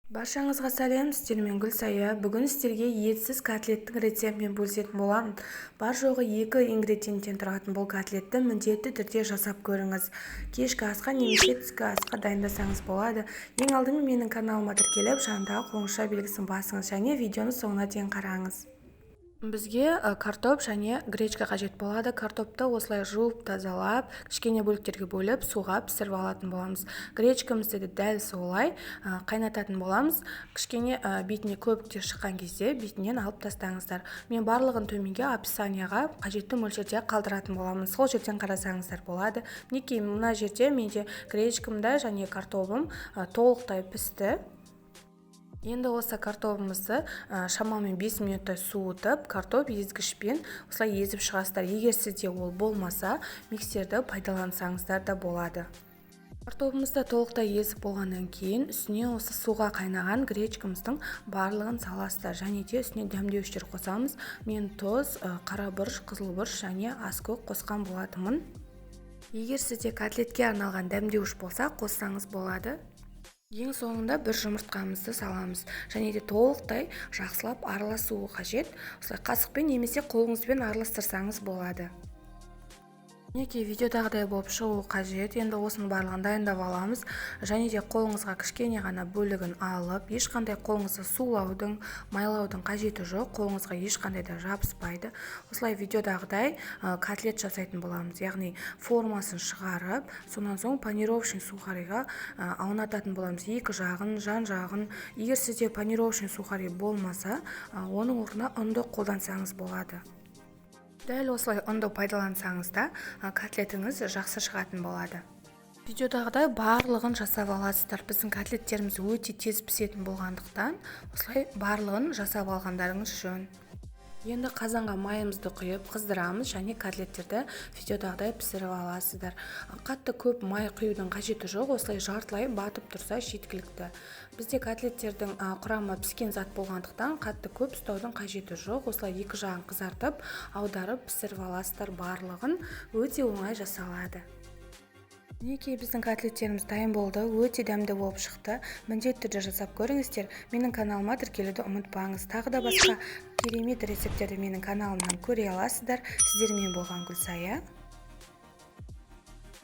Баршаңызға сәлем, сіздермен Гүлсая. Бүгін сіздерге етсіз котлеттің рецептімен бөлісетін боламын. Бар-жоғы 2 ингредиенттен тұратын бұл котлетті міндетті түрде жасап көріңіз. Кешкі асқа немесе түскі асқа дайындасаңыз болады. Ең алдымен менің каналыма тіркеліп, жанындағы қоңырау белгісін басыңыз және видеоны соңына дейін қараңыз. Бізге картоп және гречка қажет болады. Картопты осылай жуып, тазалап, кішкене бөліктерге бөліп, суға пісіріп алатын боламыз. Гречкамызды да дәл солай қайнататын боламыз. Кішкене бетіне көбіктер шыққан кезде бетінен алып тастаңыздар. Мен барлығын төменге описанияға қажетті мөлшерде қалдыратын боламын. Сол жерден қарасаңыздар болады. Мінекей, мына жерде менде гречкам да және картобым толықтай пісті. Енді осы картобымызды шамамен 5 минуттай суытып, картоп езгішпен осылай езіп шығасыздар. Егер сізде ол болмаса, миксерді пайдалансаңыздар да болады. Картобымызды толықтай езіп болғаннан кейін үстіне осы суға қайнаған гречкамыздың барлығын саласыздар. Және де үстіне дәмдеуіштер қосамыз. Мен тұз, қара бұрыш, қызыл бұрыш және аскөк қосқан болатынмын. Егер сізде котлетке арналған дәмдеуіш болса, қоссаңыз болады. Ең соңында бір жұмыртқамызды саламыз. Және де толықтай жақсылап араласуы қажет. Осылай қасықпен немесе қолыңызбен араластырсаңыз болады. Мінекей, видеодағыдай болып шығуы қажет. Енді осының барлығын дайындап аламыз. Және де қолыңызға кішкене ғана бөлігін алып, ешқандай қолыңызды сулаудың, майлаудың қажеті жоқ. Қолыңызға ешқандай да жабыспайды. Осылай видеодағыдай котлет жасайтын боламыз. Яғни формасын шығарып, сонан соң панировочный сухариға аунататын боламыз. Екі жағын, жан жағын. Егер сізде панировочный сухари болмаса, оның орнына ұнды қолдансаңыз болады. Дәл осылай ұнды пайдалансаңыз да, котлетіңіз жақсы шығатын болады. Видеодағыдай барлығын жасап аласыздар. Біздің котлеттеріміз өте тез пісетін болғандықтан, осылай барлығын жасап алғандарыңыз жөн. Енді қазанға майымызды құйып, қыздырамыз және котлеттерді видеодағыдай пісіріп аласыздар. Қатты көп май құюдың қажеті жоқ, осылай жартылай батып тұрса жеткілікті. Бізде котлеттердің құрамы піскен зат болғандықтан қатты көп ұстаудың қажеті жоқ. Осылай екі жағын қызартып, аударып пісіріп аласыздар барлығын. Өте оңай жасалады. Мінекей, біздің котлеттеріміз дайын болды, өте дәмді болып шықты. Міндетті түрде жасап көріңіздер. Менің каналыма тіркелуді ұмытпаңыз. Тағы да басқа керемет рецепттерді менің каналымнан көре аласыздар. Сіздермен болған Гүлсая.